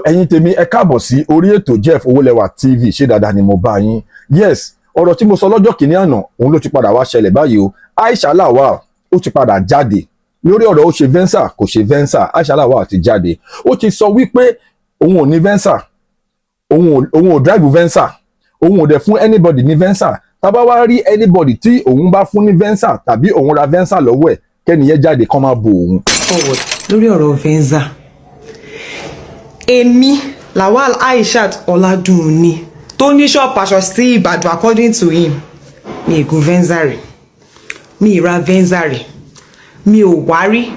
Ẹ̀yin tèmi, ẹ káàbọ̀ sí orí ètò Jeff Owólẹwà TV. Ṣé dáadáa ni mo bá yín? Yes, ọ̀rọ̀ tí mo sọ lọ́jọ́ kìíní àná, òun ló ti padà wá ṣẹlẹ̀ báyìí o. Aisha Lawal, ó ti padà jáde lórí ọ̀rọ̀ ó ṣe Venza, kò ṣe Venza. Aisha Lawal ti jáde, ó ti sọ wípé òun ò ní Venza, òun ò drive Venza, òun ò dẹ̀ fún anybody ní Venza. Tá bá wá rí anybody tí òun bá fún ní Venza tàbí òun ra Venza lọ́wọ́ ẹ̀, kẹ́niyẹn jáde kán má bo òun. Forward lórí ọ̀rọ̀ Venza, èmi Lawal Aishat Ọládùnní tó ní ṣọ́ọ̀pù aṣọ sí Ìbàdàn, according to him, mi ì gun Venza rí, mi ì ra Venza rí, mi ò wá rí,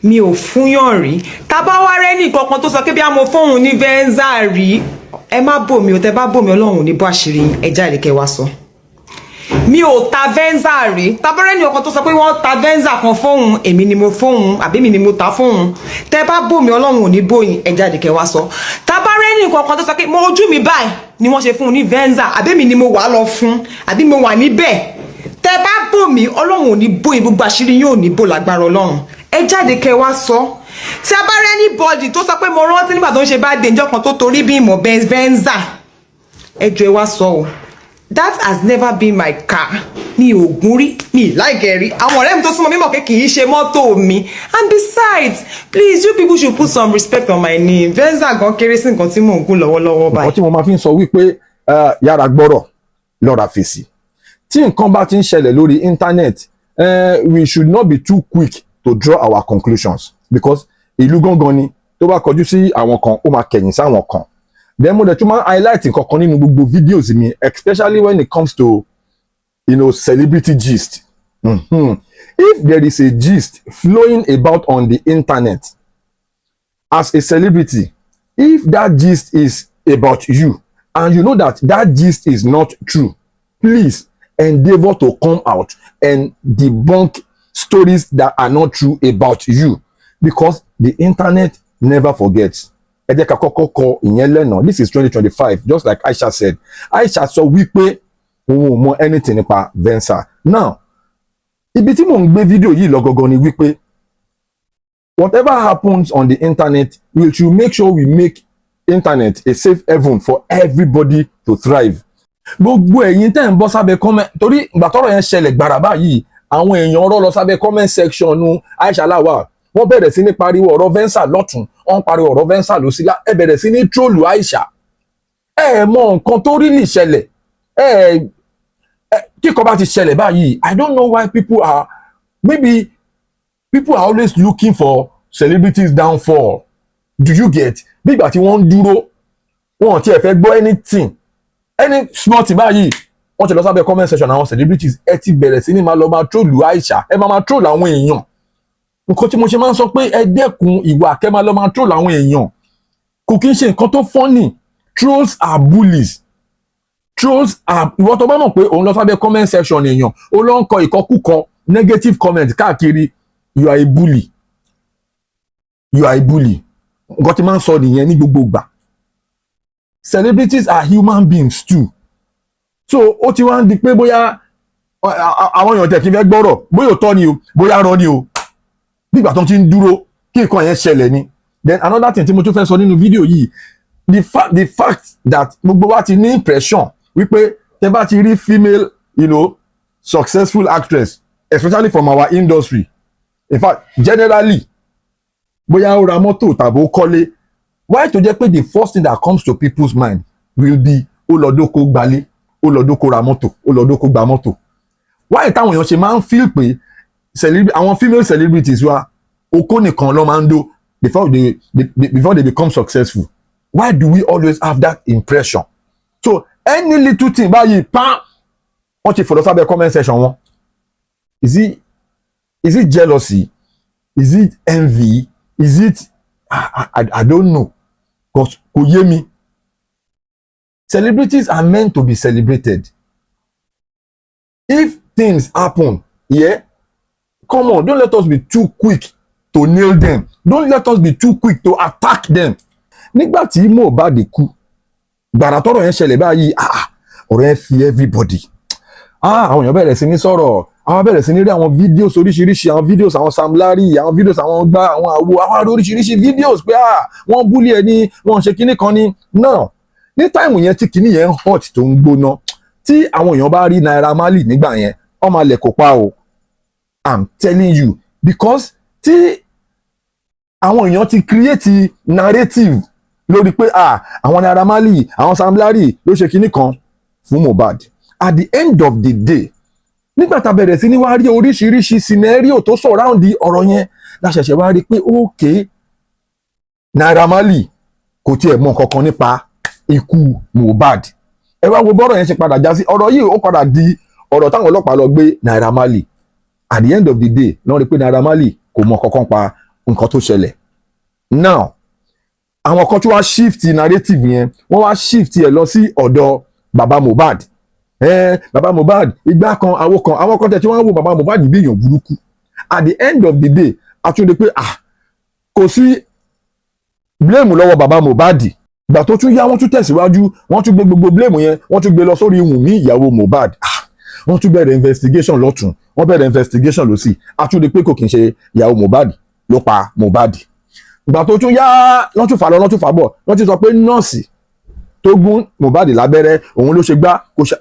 mi ò fúnyàn rí. Tá bá wá rẹ́ nìkankan tó sọ pé bí a mo fóun ní Venza rí, ẹ má bò mí o. Tẹ bá bò mí, Ọlọ́run ò ní bó àṣírí yín. Ẹ jáde kẹ́ wá sọ. Mi ò ta Venza rí. Tabarẹ́ ní ọkàn tó sọ pé wọ́n ta Venza kan fóun, èmi ni mo fóun àbí mi ni mo ta fóun, tẹ bá bò mí, Ọlọ́run ò ní bóyin. Ẹ jáde kẹ́ wá sọ. Tabarẹ́ ní nǹkan kan tó sọ pé mo ojú mi báyìí ni wọ́n ṣe fún un ní Venza, àbí mi ni mo wà lọ fún, àbí mo wà níbẹ̀, tẹ bá bò mí, Ọlọ́run ò ní bóyin. Gbogbo àṣírí yín ò ní bò lágbára Ọlọ́run. Ẹ jáde kẹ́ wá sọ. Tí a bá rẹ́ anybody tó sọ pé mo rántí nígbà tó ń ṣe bá dé ìjọ kan tó torí bí ìmọ̀ Venza, ẹ jọ̀ọ́, ẹ wá sọ o. That has never been my car. Mi ò gún rí, mi ì like rí. Àwọn ọ̀rẹ́ mi tó súnmọ́ mi mọ̀ pé kì í ṣe mọ́tò mi. And besides, please, you people should put some respect on my name. Venza gan kéré sí nǹkan tí mò ń gùn lọ́wọ́lọ́wọ́ Nǹkan báyìí. tí mo máa fi ń sọ wípé yára gbọ́rọ̀, lọ́ra fèsì. Tí nǹkan bá ti ń ṣẹlẹ̀ lórí internet, we should not be too quick to draw our conclusions, because ìlú gángan ni. Tó bá kọjú sí àwọn kan, ó máa kẹ̀yìn sáwọn kan. Then mo dẹ̀ tún máa ń highlight nǹkan kan nínú gbogbo videos mi, especially when it comes to celebrity gist. If there is a gist flowing about on the internet, as a celebrity, if that gist is about you and you know that that gist is not true, please endeavour to come out and debunk stories that are not true about you, because the internet never forgets. Ẹ jẹ́ ká kọ́kọ́ kọ ìyẹn lẹ́nà. This is 2025. Just like Aisha said, Aisha sọ wípé òun ò mọ anything nípa Venza. Now, ibi tí mò ń gbé fídíò yìí lọ gangan ni wípé whatever happens on the internet, we should make sure we make internet a safe haven for everybody to thrive. Gbogbo ẹ̀yin tẹ́ ń bọ́ sábẹ́ comment, torí ìgbà tọ́rọ̀ yẹn ṣẹlẹ̀ gbàrà báyìí, àwọn èèyàn ọ̀rọ̀ lọ sábẹ́ comment section nu Aisha Lawal. Wọ́n bẹ̀rẹ̀ sí ní pariwo ọ̀rọ̀ Venza lọ́tún, wọ́n ń pariwo ọ̀rọ̀ Venza lósì. Ẹ bẹ̀rẹ̀ sí ní troll Aisha. Ẹ mọ nǹkan tó rí lè ṣẹlẹ̀. Ẹ kíkọ́ bá ti ṣẹlẹ̀ báyìí, I don't know why people are, maybe people are always looking for celebrities' downfall. Do you get? Bí ìgbà tí wọ́n ń dúró, wọn ò tiẹ̀ fẹ́ gbọ́ anything, any small thing báyìí, wọ́n ti lọ sábẹ́ comment section àwọn celebrities. Ẹ ti bẹ̀rẹ̀ sí ní máa lọ máa troll Aisha, ẹ máa máa troll àwọn èèyàn. Nǹkan tí mo ṣe máa ń sọ pé ẹ dẹ́kun ìwà kẹ́ máa lọ máa troll àwọn èèyàn, kò kí ń ṣe nǹkan tó funny. Trolls are bullies. Trolls are, ìwọ tó bá mọ̀ pé òun lọ sábẹ́ comment section èèyàn, ó lọ ń kọ ìkọkúkọ, negative comment káàkiri, you are a bully, you are a bully. Nǹkan tí máa ń sọ nìyẹn ní gbogbo ìgbà. Celebrities are human beings too. So ó ti wá ń di pé bóyá àwọn èèyàn tẹ̀ kí n fẹ́ gbọ́rọ̀, bóyá òótọ́ ni o, bóyá rọ́ ni o, nígbà tó ti ń dúró kí nǹkan yẹn ṣẹlẹ̀ ni. Then another thing tí mo tún fẹ́ sọ nínú fídíò yìí, the fact that gbogbo wa ti ní impression wípé tẹ bá ti rí female successful actress, especially from our industry, in fact generally, bóyá ó ra mọ́tò tàbí ó kọ́lé, why tó jẹ́ pé the first thing that comes to people's mind will be ó lọ dóko gbalé, ó lọ dóko ra mọ́tò, ó lọ dóko gba mọ́tò? Why táwọn èèyàn ṣe máa ń feel pé àwọn female celebrities wa, okó nìkan ló máa ń dó before they become successful? Why do we always have that impression? So any little thing báyìí, pam, wọ́n ti fọ̀dọ̀ sábẹ́ comment section wọn. Is it jealousy? Is it envy? Is it, I don't know, 'cause kò yé mi. Celebrities are meant to be celebrated. If things happen, yeah, come on, don't let us be too quick to nail them. Don't let us be too quick to attack them. Nígbà tí Mohbad kú, gbàrà tọ́rọ̀ yẹn ṣẹlẹ̀ báyìí, ah, ọ̀rọ̀ yẹn fi everybody. Ah, àwọn èèyàn bẹ̀rẹ̀ sí ní sọ̀rọ̀. Àwọn bẹ̀rẹ̀ sí ní rí àwọn videos oríṣiríṣi, àwọn videos àwọn Sam Larry, àwọn videos àwọn gbá, àwọn àwo, àwọn àrí oríṣiríṣi videos pé, ah, wọ́n bully ẹ ní, wọ́n ṣe kinní kan ní. Now, ní time yẹn tí kinní yẹn ń hot, tó ń gbóná, tí àwọn èèyàn bá rí Naira Marley nígbà yẹn, wọ́n máa lẹ̀ kó pa o. I'm telling you, because tí àwọn èèyàn ti create narrative lórí pé, ah, àwọn Naira Marley, àwọn Sam Larry ló ṣe kinní kan fún Mohbad. At the end of the day, nígbà tá a bẹ̀rẹ̀ sí ní wá rí oríṣiríṣi scenario tó surround ọ̀rọ̀ yẹn, la ṣẹ̀ṣẹ̀ wá rí pé, okay, Naira Marley kò tiẹ̀ mọ kankan nípa ikú Mohbad. Ẹ wá wo bọ́rọ̀ yẹn ṣe padà já sí. Ọ̀rọ̀ yìí, ó padà di ọ̀rọ̀ táwọn ọlọ́pàá lọ gbé Naira Marley. At the end of the day, lọ́n rí pé Naira Marley kò mọ kankan pa nǹkan tó ṣẹlẹ̀. Now, àwọn kan tí wá shift narrative yẹn, wọ́n wá shift ẹ̀ lọ sí ọ̀dọ̀ baba Mohbad. Baba Mohbad, ìgbà kan, àwo kan, àwọn kan tẹ̀ tí wọ́n ń wo baba Mohbad bí èèyàn burúkú. At the end of the day, a tún rí pé, ah, kò sí blame lọ́wọ́ baba Mohbad. Ìgbà tó tún yá, wọ́n tún tẹ̀síwájú, wọ́n tún gbé gbogbo blame yẹn, wọ́n tún gbé lọ sórí Wùnmí, ìyàwó Mohbad. Ah, wọ́n tún bẹ̀rẹ̀ investigation lọ́tún, wọ́n bẹ̀rẹ̀ investigation lọ́sì. A tún rí pé kò kì í ṣe ìyàwó Mohbad ló pa Mohbad. Ìgbà tó tún yá, wọ́n tún fà lọ, wọ́n tún fà bọ̀, wọ́n ti sọ pé nọ́ọ̀sì tó gún Mohbad lábẹ́rẹ́, òun ló ṣe gbá kó ṣe.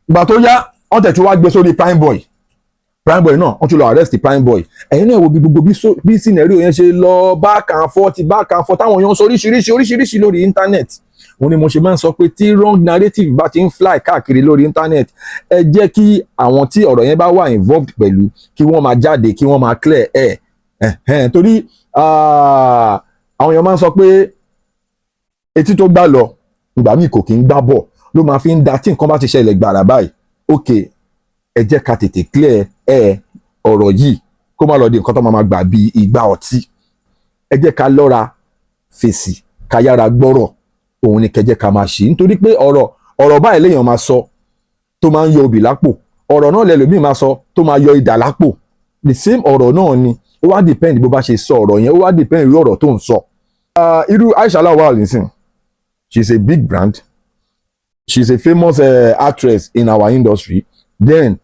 Ìgbà tó yá, wọ́n tẹ̀ tún wá gbé sórí Prime Boy. Prime Boy náà, wọ́n tún lọ arrest Prime Boy. Ẹ̀yin náà wo bí gbogbo bí scenario yẹn ṣe lọ back and forth, back and forth, táwọn èèyàn sọ oríṣiríṣi oríṣiríṣi lórí internet. Òun ni mo ṣe máa ń sọ pé tí wrong narrative bá ti ń fly káàkiri lórí internet, ẹ jẹ́ kí àwọn tí ọ̀rọ̀ yẹn bá wà involved pẹ̀lú kí wọ́n máa jáde, kí wọ́n máa clear ẹ̀ ẹ̀hẹ́n, torí àwọn èèyàn máa ń sọ pé etí tó gbà lọ, ìgbà míì kò kí ń gbá bọ̀. Ló máa fi ń da tí nǹkan bá ti ṣẹlẹ̀ gbàrà báyìí, ok, ẹ jẹ́ ká tètè clear ẹ ọ̀rọ̀ yìí, kó má lọ di nǹkan tó máa gbà bí ìgbà ọtí. Ẹ jẹ́ ká lọ́ra fèsì, ká yára gbọ́rọ̀. Òun ni kẹjẹ́ ká máa ṣe, nítorí pé ọ̀rọ̀ báyìí léèyàn máa sọ tó máa ń yọ obì lápò, ọ̀rọ̀ náà lẹ́lòmíì máa sọ tó máa yọ idà lápò. The same ọ̀rọ̀ náà ni. Ó wá depend bó bá ṣe sọ ọ̀rọ̀ yẹn, ó wá depend irú ọ̀rọ̀ tó ń sọ. Irú Aisha Lawal nísìn, she is a big brand, she is a famous actress in our industry. Then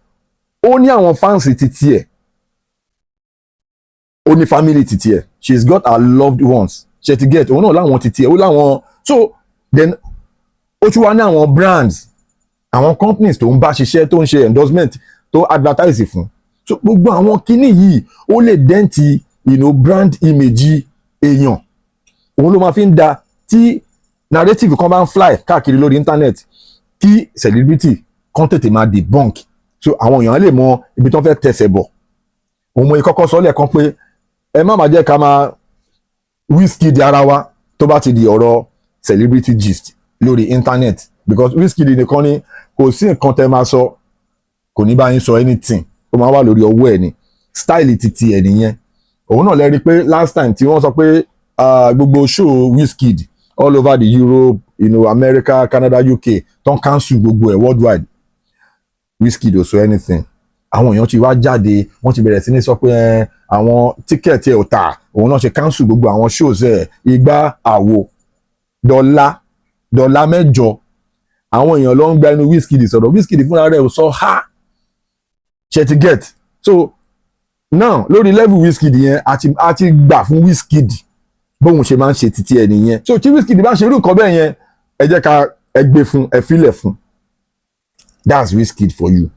ó ní àwọn fans titi ẹ̀, ó ní family titi ẹ̀, she has got her loved ones. Ṣe ti get? Òun náà láwọn titi ẹ̀, ó láwọn. So then, ó tún wá ní àwọn brands, àwọn companies tó ń bá ṣiṣẹ́, tó ń ṣe endorsement, tó advertise fún. So gbogbo àwọn kinní yìí, ó lè dent brand image èèyàn. Òun ló máa fi ń da tí narrative kan bá ń fly káàkiri lórí internet, kí celebrity kan tètè máa debunk, so àwọn èèyàn lè mọ ibi tó ń fẹ́ tẹsẹ̀ bọ̀. Òun mo kọ́kọ́ sọ lẹ́ẹ̀kan pé ẹ má máa jẹ́ ká máa Wizkid ara wa tó bá ti di ọ̀rọ̀ celebrity gist lórí internet, because Wizkid nìkan ni kò sí nǹkan tẹ́ máa sọ, kò ní bá yín sọ anything. Ó máa wà lórí ọwọ́ ẹ̀ ni, style titi ẹ̀ nìyẹn. Òun náà lè rí i pé last time tí wọ́n sọ pé gbogbo show Wizkid all over the Europe, America, Canada, UK, tó ń cancel gbogbo ẹ̀ worldwide, Wizkid ò sọ anything. Àwọn èèyàn ti wá jáde, wọ́n ti bẹ̀rẹ̀ sí ní sọ pé àwọn ticket ẹ̀ ò tà, òun náà ṣe cancel gbogbo àwọn shows ẹ̀, igba, àwo, dọ́là dọ́là mẹ́jọ. Àwọn èèyàn ló ń gba ẹnu Wizkid sọ̀rọ̀. Wizkid fúnra rẹ̀ ò sọ ha. Ṣe ti get? So now, lórí level Wizkid yẹn, a ti gbà fún Wizkid, bóun ṣe máa ń ṣe títí ẹ nìyẹn. So tí Wizkid bá ṣe irú nǹkan bẹ́ẹ̀ yẹn, ẹ jẹ́ ká ẹ gbé fún, ẹ filẹ̀ fún. That's Wizkid for you.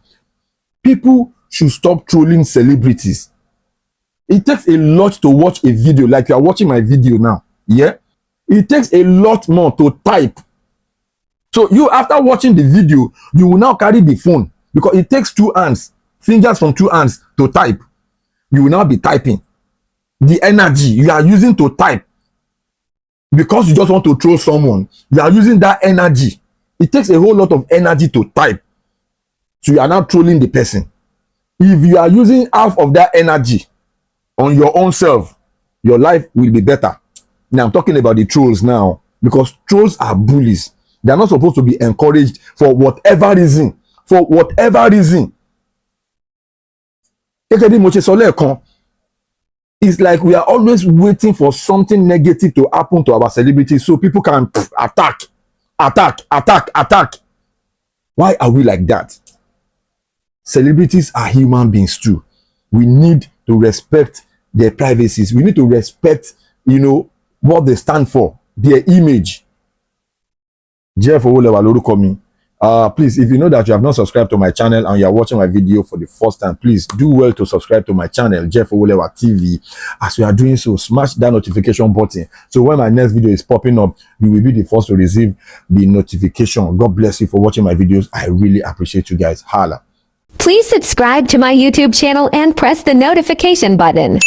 People should stop trolling celebrities. It takes a lot to watch a video like you are watching my video now, yeah? It takes a lot more to type. So you, after watching the video, you will now carry the phone, because it takes two hands, fingers from two hands to type. You will now be typing. The energy you are using to type, because you just want to troll someone, you are using that energy. It takes a whole lot of energy to type, so you are now trolling the person. If you are using half of that energy on your own self, your life will be better. Now, I'm talking about the trolls now, because trolls are bullies. They are not supposed to be encouraged for whatever reason, for whatever reason. Gẹ́gẹ́ bí mo ṣe sọ lẹ́ẹ̀kan, it's like we are always waiting for something negative to happen to our celebrities so people can attack, attack, attack, attack. Why are we like that? Celebrities are human beings too. We need to respect their privacies. We need to respect what they stand for, their image. Jeff Owolewa lórúkọ mi. Please, if you know that you have not subscribed to my channel and you are watching my video for the first time, please do well to subscribe to my channel, Jeff Owolewa TV. As you are doing so, smash that notification button, so when my next video is popping up, you will be the first to receive the notification. God bless you for watching my videos. I really appreciate you guys. Holla. Please subscribe to my YouTube channel and press the notification button.